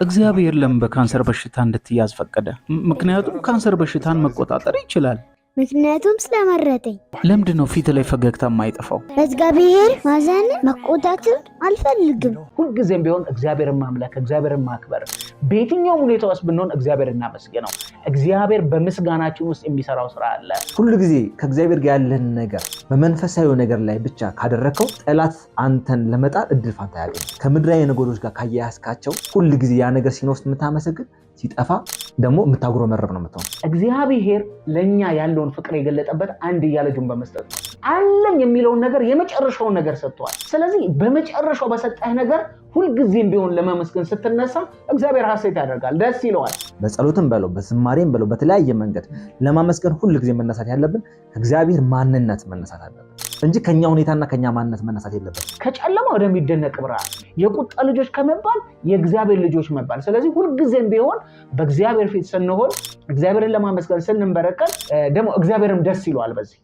እግዚአብሔር ለምን በካንሰር በሽታ እንድትያዝ ፈቀደ? ምክንያቱም ካንሰር በሽታን መቆጣጠር ይችላል። ምክንያቱም ስለመረጠኝ። ለምንድን ነው ፊት ላይ ፈገግታ የማይጠፋው? በእግዚአብሔር ማዘን መቆጣትም አልፈልግም። ሁልጊዜም ቢሆን እግዚአብሔርን ማምለክ፣ እግዚአብሔርን ማክበር፣ በየትኛውም ሁኔታ ውስጥ ብንሆን እግዚአብሔር እናመስግነው። እግዚአብሔር በምስጋናችን ውስጥ የሚሰራው ስራ አለ። ሁሉ ጊዜ ከእግዚአብሔር ጋር ያለህን ነገር በመንፈሳዊ ነገር ላይ ብቻ ካደረግከው ጠላት አንተን ለመጣል እድል ፋንታ ያገኝ። ከምድራዊ ነገሮች ጋር ካያያዝካቸው ሁል ጊዜ ያ ነገር ሲኖር የምታመሰግን፣ ሲጠፋ ደግሞ የምታጉረመርም ነው የምትሆነው። እግዚአብሔር ለእኛ ያለውን ፍቅር የገለጠበት አንድያ ልጁን በመስጠት ነው። አለኝ የሚለውን ነገር የመጨረሻውን ነገር ሰጥቷል። ስለዚህ በመጨረሻው በሰጠህ ነገር ሁልጊዜም ቢሆን ለመመስገን ስትነሳ እግዚአብሔር ሐሴት ያደርጋል፣ ደስ ይለዋል። በጸሎትም በለው በዝማሬም በለው በተለያየ መንገድ ለማመስገን ሁል ጊዜ መነሳት ያለብን ከእግዚአብሔር ማንነት መነሳት አለብን እንጂ ከኛ ሁኔታና ከኛ ማንነት መነሳት የለብን። ከጨለማ ወደሚደነቅ ብርሃን፣ የቁጣ ልጆች ከመባል የእግዚአብሔር ልጆች መባል። ስለዚህ ሁልጊዜም ቢሆን በእግዚአብሔር ፊት ስንሆን፣ እግዚአብሔርን ለማመስገን ስንንበረከክ ደግሞ እግዚአብሔርም ደስ ይለዋል በዚህ።